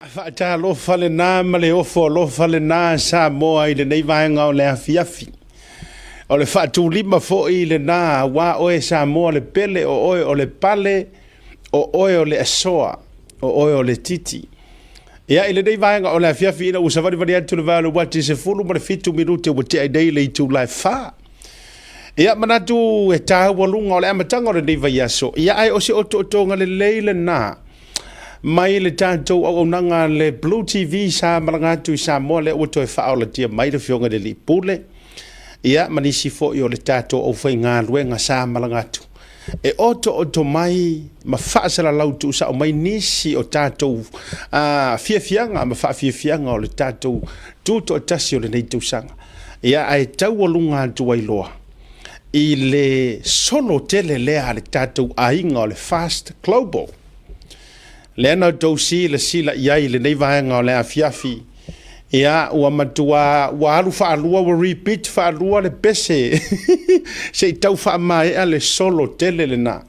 Faatalofa lena ma le ofo alofa lena Samoa i lenei vaega o le afiafi. O le faatulima foi lena aua oe Samoa le pele, o oe o le pale, o oe o le asoa, o oe o le titi. Ia, i lenei vaega o le afiafi ina ua savalivali atu le vae o le uati 17 minute ua tea nei le itula e 4. Ia, manatu e taualuga o le amataga o lenei vaiaso, ia ae o se otootoga lelei lena mai le tatou auaunaga le Blue TV sa malaga atu i Samoa, lea ua toe faaolatia mai le Afioga i le Alii Pule, ia ma nisi foi o le tatou aufaigaluega sa malaga atu e otooto mai ma faasalalau tuusao mai nisi o tatou fiafiaga ma faafiafiaga o le tatou tutoatasi o lenei tausaga. Ia ae taualuga atu ai loa i le solo tele lea a le tatou aiga o le Fast Global. Lea na outou silasila i ai i lenei vaega o le afiafi, ia ua matua ua alu faalua, ua repeat faalua le pese se i tau faamaea le solo tele lena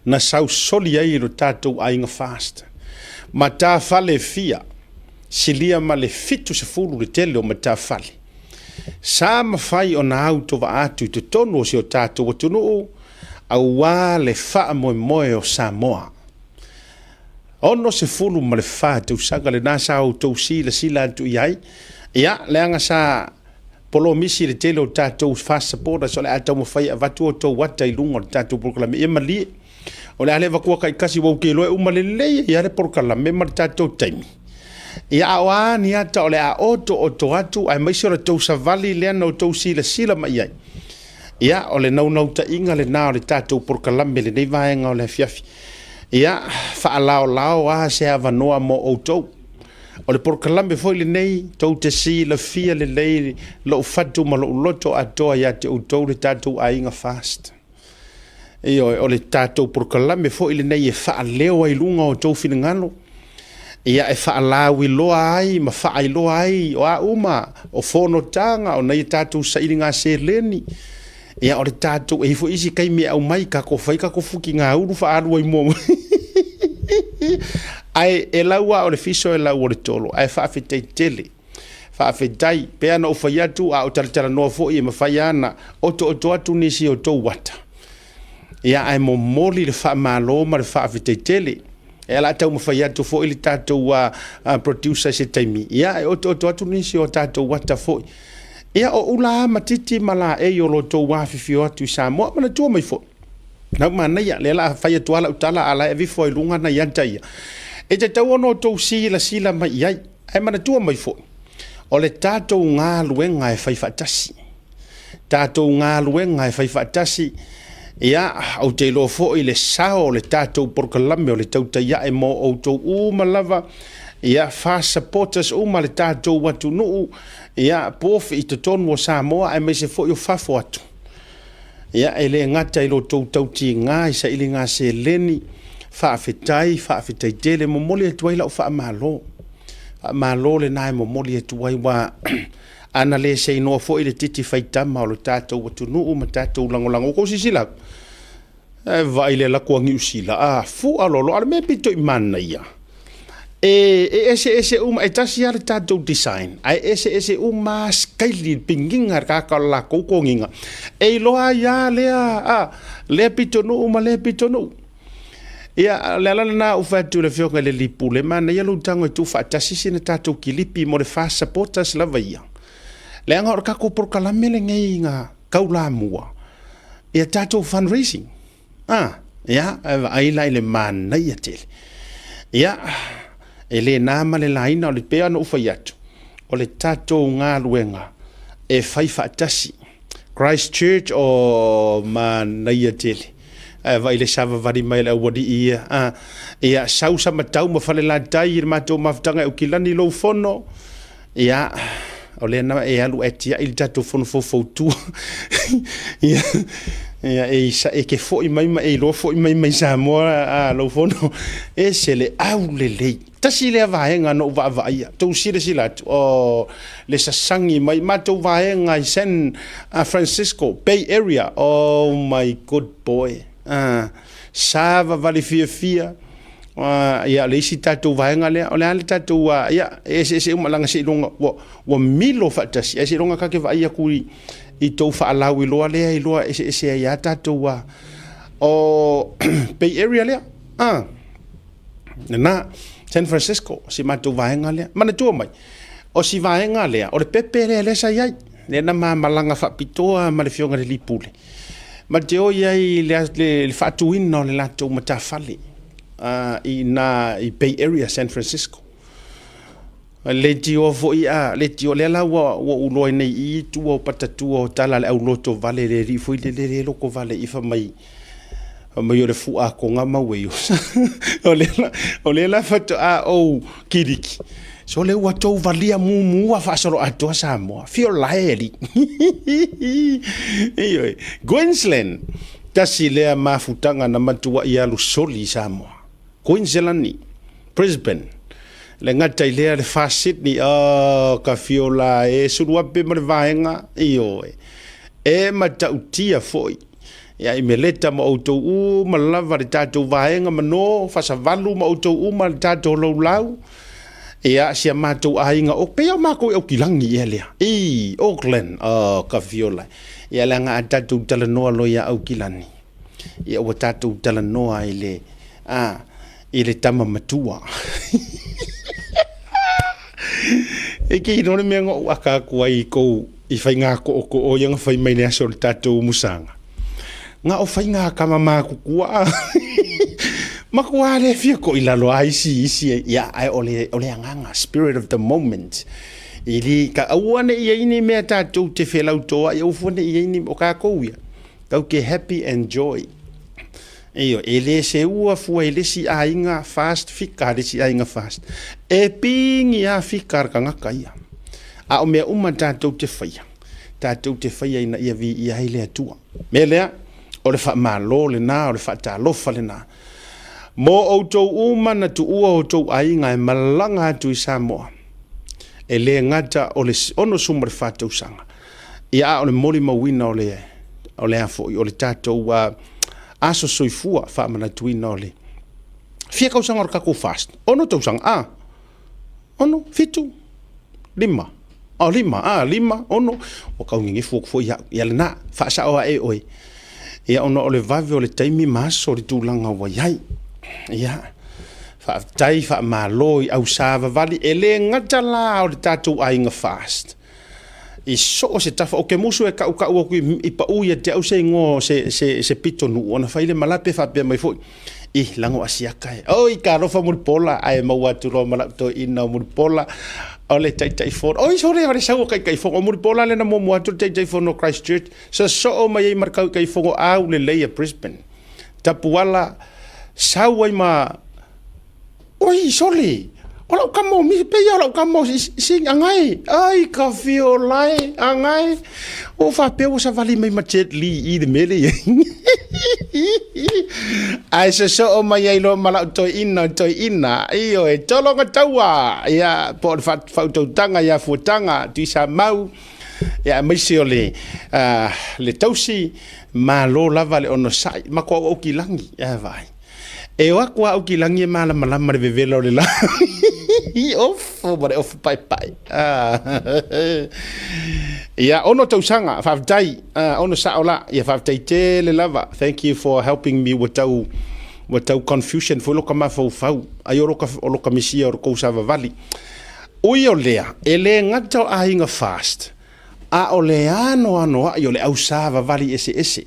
na sausoli ai lo tatou aiga Fast. Matafale fia, silia ma le 70 le tele o matafale sa mafai ona autovaa atu i totonu o si o tatou atunuu aua le faamoemoe o Samoa. 64 tausaga lena sa outou silasila atu i ai, ia, leaga sa polomisi le tele o tatou Fast supporters o le a taumafai e avatu outou ata i luga o le tatou polokalame. Ia malie, o le a le avatua taitasi, ua ou te iloa e uma lelei ai le polokalame ma le tatou taimi. Ia, a o a ni ata o le a otooto atu, aemaise o le tou savali lea na outou silasila mai i ai. Ia, o le naunautaiga lena o le tatou polokalame lenei vaega o le afiafi. Ia, faalaolao a se avanoa mo outou. O le polokalame foi lenei, tou te silafia lelei lou fatu ma lou loto atoa ia te outou le tatou aiga Fast. Ioe, o le tatou polokalame foi lenei e faaleo ai luga o outou finagalo, ia e faalauiloa ai ma faailoa ai o a uma o fonotaga o nai a tatou sailiga seleni. Ia o le tatou, e i ai foi isi taimi e aumai tatou fai tatou futigaulu faaalu ai mua. Ae e lau lava o le fiso e lau o le tolo, ae faafetai tele. Faafetai, pei ona ou fai atu, a o talatalanoa foi e mafai lava ona otooto atu nisi o tou ata. Ia, ae momoli le faamalo ma le faafetai tele. E ala taumafai atu foi le tatou producer i se taimi, ia e otooto atu nisi o tatou ata foi. Ia, o ula lava ma titi ma laei o lo outou afifio atu i Samoa. Manatua mai foi, lau manaia, lea la fai atu lava lau tala, a la e aveifo ai luga nai ata ia. E tatau ona outou silasila mai i ai. Ae manatua mai foi, o le tatou galuega e fai faatasi. Tatou galuega e fai faatasi. Ia, ou te iloa foi le sao o le tatou polokalame o le tautai ae mo outou uma lava. Ia, Fast supporters uma le tatou atunuu, ia, both i totonu o Samoa aemaise foi o fafo atu. Ia, e le gata i lo outou tautiga i sailiga seleni, faafetai, faafetai tele. Momoli atu ai lau faamalo. Faamalo lena e momoli atu ai, ua ana le seinoa foi le titi faitama o le tatou atunuu ma tatou lagolago. Ua tou silasila atu, e vaai le alu atu a Niu Sila, a fua loaloa. A o le mea pito i manaia, e eseese uma, e tasi lava le tatou design, ae eseese uma lava skaili, piniga, le tagata o le latou toniga. E iloa ai lava lea, a, lea pitonuu ma lea pitonuu. Ia, o le ala lena ua fai atu i le Afioga i le Alii Pule, manaia lou tago e tuufaatasi sina tatou kilipi mo le Fast Supporters lava ia. Leaga o le tatou polokalame lenei na taulamua ia tatou fundraising. A, ia, e vaai la i le manaia tele. Ia, e le na ma le laina, o le pei ona ou fai atu, o le tatou galuega e fai faatasi. Christchurch, o manaia tele. Ae vaai le savavali mai a le aualii ia. A, ia, sau Samatau ma Falelatai i le matou mafutaga e Aukilani lou fono. Ia, o lea na e alu ae tiai le tatou fono faufautua. Ia, ia e, e ke foi mai ma e iloa foi mai mai Samoa a, lou fono. Ese le aulelei. Tasi lea vaega na ou vaavaaia. Tou silasila atu, oh, le sasagi mai matou vaega i San Francisco Bay Area. Oh my good boy. Savavali fiafia. Ia, o le isi tatou vaega lea, o le a le tatou, ia, e eseese uma, leaga seiloga ua milo faatasi, ae seiloga ta te vaai atu i tou faalauiloa lea e iloa eseese ai lava tatou, o Bay Area lea, lena, San Francisco, si matou vaega lea. Manatua mai, o si vaega lea, o le pepe lea lea sa i ai, lea na ma malaga faapitoa ma le Afioga i le alii Pule, ma te o i ai i le faatuina o le latou matafale i ina i Bay Area, San Francisco. Leitioa foi a, leitioa, lea la ua ou iloa ai nei i i tua o patatua o tala a le aulotovale i le alii foi lele lea e lotovale i i fai mai, fai mai o le fuakoga ma ueiosa. O lea la faatoa ou kiliki, sole ua outou valia mumua faasoloatoa Samoa. Fio lae alii. Ioe. Queensland, tasi lea mafutaga na matuai alu soli i Samoa. Queensland, Brisbane, le gata i lea le Far Sydney, oh, ka fio la e suluape ma le vaega, ioe. E matautia foi. Ia i Meleta ma outou uma lava le tatou vaega mano, Fasavalu ma outou uma le tatou laulau, ia si a matou aiga o pei o matou i Aukilagi ea lea. I Auckland, oh, ka fio la. Ia leaga a tatou talanoa loa ia Aukilani, ia ua tatou talanoa i le a i le tama matua. E ke iloa le mea na ou aka atu ai i kou i faiga tootoo ia na fai mai le aso o le tatou umusaga. Na o faiga tama matutua. Matua le fia ko i lalo a isi isi ia ae o le agaga spirit of the moment. I li ka aua ne i ai ni mea tatou te felautoai aua fua ne i ai ni o tatou ia. Tau ke happy and joy. Ioe, e le seua fua i le isi aiga fast fika a le isi aiga fast. E pigi lava fika a le tagata ia. A o mea uma tatou te faia, tatou te faia ina ia viia ai le Atua. Mea lea, o le faamalo lena, o le faatalofa lena. Mo outou uma na tuua outou aiga e malaga atu i Samoa, e le gata o le 64 tausaga, ia a o le molimauina o le, o le a foi, o le tatou aso soifua faamanatuina o le fia tausaga o le tatou fast, 6 tausaga, a, 6, 7, 5, o 5, a, 5, 6, ua tau nenefu atu foi au, ia lena, faasao ae oe, ia ona o le vave o le taimi ma aso o le tulaga ua i ai. Ia, faafetai, faamalo i au savavali, e le gata la o le tatou aiga fast, i so o se tafa. Ou te musu e tautau atu i pau ia te au se igoa o se pitonuu ona fai lea malape faapea mai foi, Ih, lago Asiata e. Oi, talofa Mulipola, ae maua atu loa ma lau toeaina o Mulipola, o le Taitaifono. Oi, sole, o le sau o Taitaifono. O Mulipola lea na muamua atu le Taitaifono o Christchurch, sosoo mai ai ma le Taitaifono aulelei a Brisbane. Tapuala, sau ai ma Oi, sole, o lau kama o misi, pei o lau kama o sing, angai, ai, ka fio lae, angai, o faapea ua savali mai ma Jet Li i le mele ia. Ae sosoo mai ai loa ma lau toeaina, toeaina, ioe, tologa taua, ia, po o le faautautaga ia Fuataga, Tuisamau, ia, aemaise o le, le tausi, malo lava le onosai, matua ou aukilagi, ia vaai. E o atu a Aukilagi e malamalama le vevela o le la. Ofo ma le ofo paepae. Ia, ono tausaga, faafetai, ono sao la. Ia, faafetai tele lava. Thank you for helping me ua tau, ua tau confusion foi loka mafaufau. Ai o loka, o loka misia o le kou savavali. Ui o lea, e le gata o aiga fast, a o le anoanoai o le au savavali eseese.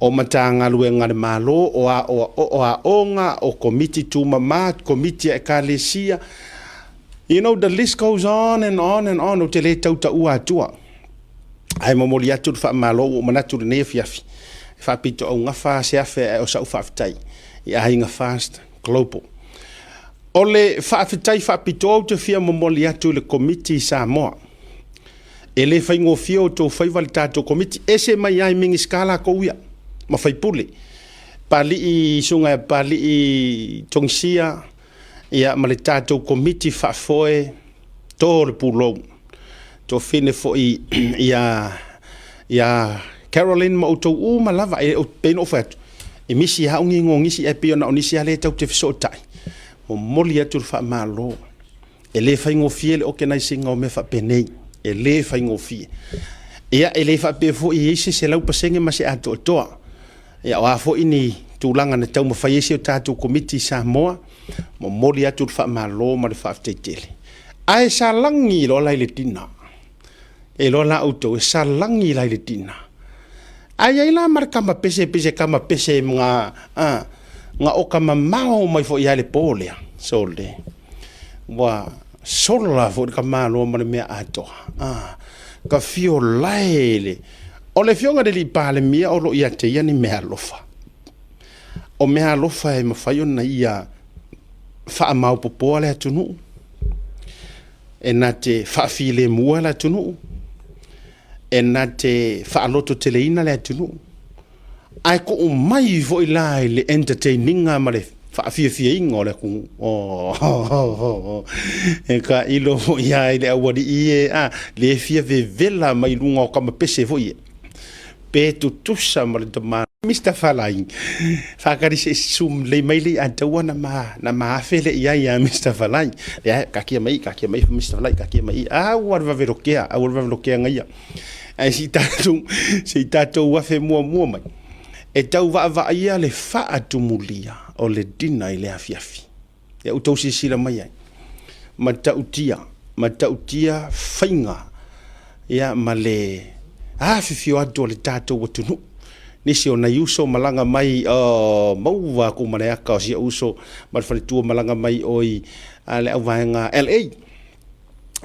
O Matagaluega a le Malo, o aoga, o Komiti Tumama, Komiti a Ekalesia, you know the list goes on and on and on, ou te le tau taua atua. Ae momoli atu le faamalo ua ou manatu i lenei afiafi, e faapitoaugafa se afe ae o sau faafetai i Aiga Fast Global. O le faafetai faapitoa ou te fia momoli atu i le Komiti i Samoa. E le faigofie outou faiva le tatou Komiti. Ese mai lava i Minisita latou ia ma faipule. Papalii, Susuga ia Papalii Togisia ia ma le tatou Komiti Faafoe to o le pulou. Tofine foi ia Caroline ma outou uma lava. E pei ona ou fai atu, E misi lava au gigogisi ae pei ona o nisi lava lea tatou te fesootai, momoli atu le faamalo. E le faigofie le organise ina o mea faapenei, e le faigofie. Ia, e le faapea foi e i ai se 100% ma se atoatoa. Ia o a foi ni tulaga na taumafai ai si a tatou Komiti i Samoa, momoli atu le faamalo ma le faafetai tele. Ae salagi loa la i le dinner. E iloa la outou e salagi la i le dinner. Ae i ai la ma le tama pese pei se tama pese na oka mamao mai foi lava i le po lea, sole, ua sola foi le tamaloa ma le mea atoa, ta fio lae i le... O le Afioga i le Palemia o lo o ia te ia ni meaalofa. O meaalofa e mafai ona ia faamaopoopoa le atunuu, e na te faafilemua le atunuu, e na te faalototeleina le atunuu, ae tuu mai foi la i le entertain ina ma le faafiafiaina o le atunuu. Oh, e tailo foi lava i le aualii e a, le fia vevela mai luga o tamapese foi ia, pe tutusa ma le tama Mr. Falai, faatali se i susu lelei mai le Ataua na ma afe lea i ai ia Mr. Falai. Lea, taatia mai, taatia mai Mr. Falai, taatia mai. A ua le vave lokea, aua le vave lokea na ia. Ae se i tatou afe muamua mai. E tau vaavaaia le faatumulia o le dinner i le afiafi. Ia outou silasila mai ai. Matautia, matautia faiga ia ma le afifio atu o le tatou atunuu. Nisi o nai uso malaga mai, oh, maua atu ma le aka o si ou uso ma le faletua malaga mai oi a le auvaega LA.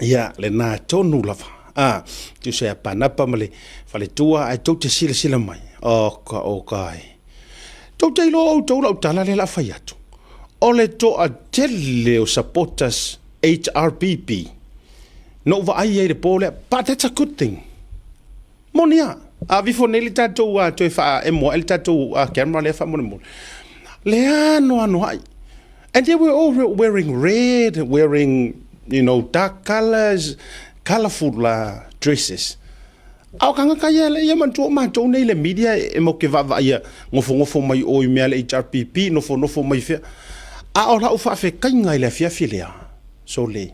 Ia, lena tonu lava. A, tusa ia Panapa ma le faletua, ae tou te silasila mai. Oh, ka o ka e. Tou te iloa outou lau tala lea la fai atu. O le toatele o supporters HRPP na ou vaai ai i le po lea, but that's a good thing. Moni a, a aveifo nei le tatou toe faaemo ae le tatou camera lea faamolemole. Le anoanoai. And they were all wearing red, wearing, you know, dark colors, colorful dresses. A o tagata ia, ia manatua o matou nei le media e matou te vaavaaia nofonofo mai o i mea a le HRPP, nofonofo mai fea. A o lau faafetaiga i le afiafi lea, sole,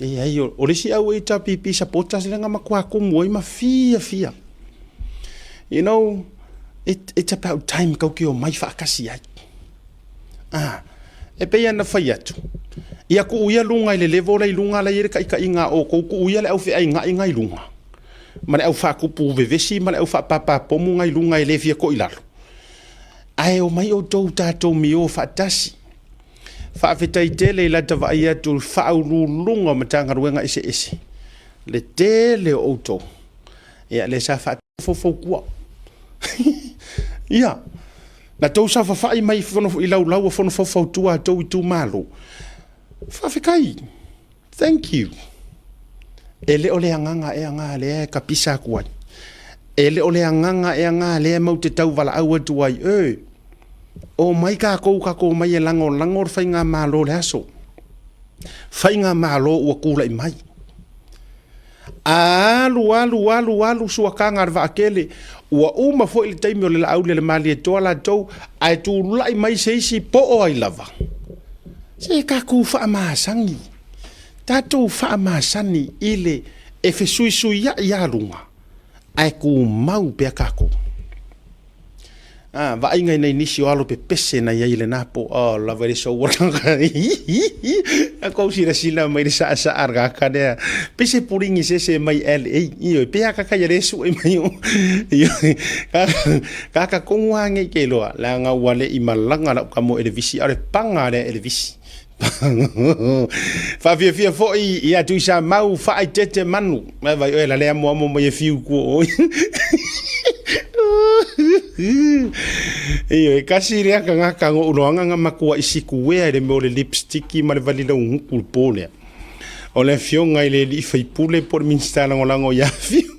leai, o le isi au HRPP supporters lea na matua tumu ai ma fiafia. You know, it's about time tatou te omai faatasi ai. Ah, e pei ona fai atu, ia tuu ia luga i le level la i luga la i ai le taitaiga a outou, tuu ia le au feainai na i luga, ma le au faatupu vevesi ma le au faapapapomu na i luga e le fia toilalo. Ae omai outou tatou mio faatasi. Faafetai tele i lata vaai atu i faauluuluga o Matagaluega eseese, le tele o outou, ia lea sa faafofoutua. Ia, na tou saofafai mai i laulau o fono faufautua a tou itumalo. Faafetai. Thank you. E le o le agaga ea na lea e kapisa atu ai. E le o le agaga ea na lea mau te tau valaau atu ai. E, omai tatou, tatou omai e lagolago le faigamalo o le aso. Faigamalo ua tulai mai. Alu, alu, alu, alu suataga a le vaatele, ua uma foi le taimi o le Laauli a le Malietoa latou, ae tulai mai se isi po o ai lava. Se tatou faamasani, tatou faamasani i le e fesuisuiai lava luga, ae tumau pea tatou. A, vaaiga i nai nisi o alo pepese na i ai i lena po, oh, lava i le soua A kou silasila mai le saasaa a le kaka lea, pei se puligi sese mai LA, ioe, pei a kaka ia le sue mai o. Ioe, kaka tonu lava nei ke iloa, leaga ua le i malaga lau tama o Elevisi, a o le paga lea Elevisi. Faafiafia foi ia Tuisamau faaitete manu. Mai vai oe la le amoamo mai e fiu kua oi. Ioe, kasi lea tagata na ou iloaga na matuai sikuea i le mea o le lipstick ma le vali laugutu i le po lea. O le afioga i le alii faipule po o le Minisita Lagolago ia Fiu.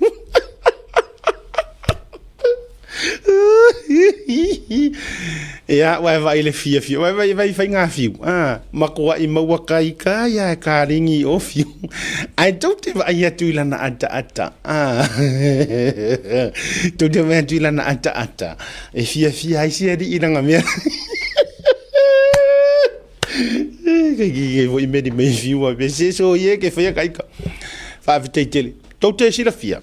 Ia, ua e vaai i le fiafia, ua e vaai, vaai i faiga fiu, a, matuai maua kaikai lava e kalegi i o fiu. Ae tou te vaai atu i lana ataata, a, tou te vaai atu i lana ataata, e fiafia ai si alii i lana mea. Kei foi meri mai fiu a se so ie ke whaia kaika. Faafetai tele. Tou te silafia,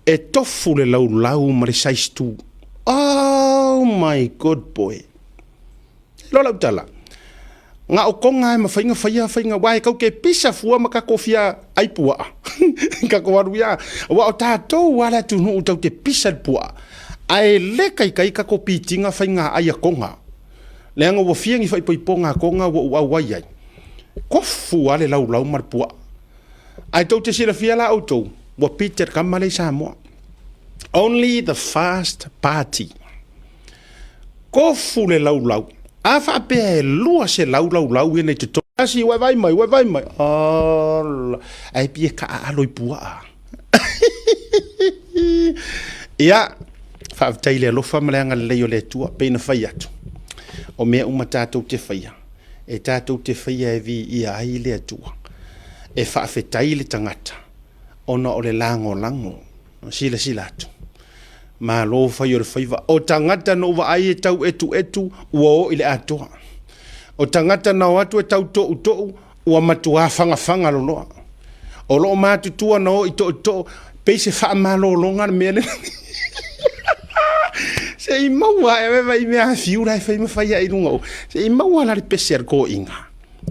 e tofu le laulau ma le size 2. Oh my good boy. Lo lau tala. Nga o konga e mawhainga whaia whainga wā e kau ke pisa fua ma ka kofia ai puaa. Ka ko aru ia. Wa o tātou wā le atu nuu tau te pisa le puaa. A e le kai kai ka ko pitinga whainga ai a konga. Leaga ua fia ni faaipoipoga a Koga ua ou auai ai. Kofu lava le laulau ma le puaa. Ae tou te silafia la outou, ua pite le kama lea i Samoa. Only the fast party. Kofu le laulau. A faapea e 200 laulau ia na i totonu. Asi, ua e vaai mai, ua e vaai mai. Ola. Ae pei e kaaalo i puaa. Ia, faafetai i le alofa ma le agalelei o le Atua, pei na fai atu, o mea uma tatou te faia, e tatou te faia e viia ai le Atua. E faafetai le tagata ona o le lagolago, silasila atu. Malo fai o le faiva. O tagata na ou vaai e tau etuetu, ua oo i le atoa. O tagata na o atu e tau toutou, ua matuā fagafaga loloa. O loo matutua na o i tootoo, pei se faamalologa le mea lea. Se i maua ae vaai mea afiu la e fai ma fai ai i luga o. Se i maua la le pese a le toeaina.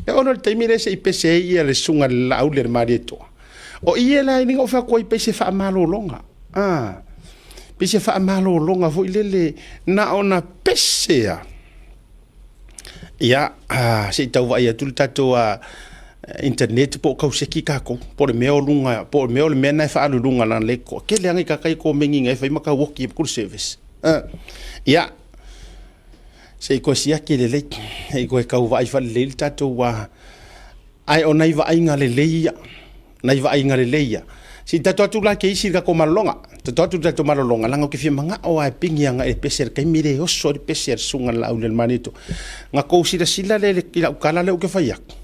E oo loa i le taimi lea se i pese ai ia le susuga i le Laauli a le Malietoa. O i e la i luga o fai atu ai pei se faamalologa. Ah, pei se faamalologa foi lele na ona pese lava. Ia, se i tau vaai atu le tatou internet po o tau seki tatou, po o le mea o luga, po o le mea o le mea lena e faaalu i luga leaga o lea e toatele lava nai tagata ia e komeni e fai ma tau oti ai le service. Ia, se i toe siaki lelei, se i toe tau vaai faalelei le tatou Ae o nai vaaiga lelei ia, nai vaaiga lelei ia. Se i tatou atu la ke isi i le tatou malologa. Tatou atu i le tatou malologa, leaga ou te fia manao lava e pigi agai i le pese i le taimi lea e oso ai le pese a le susuga i le Laaulialemalietoa. Na tou silasila lea i lau tala lea ou te fai atu,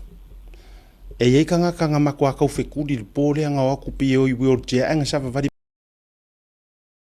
e i ai tagata na matua taufetuli i le po lea na o atu pei e o i wheelchair ae na savavali.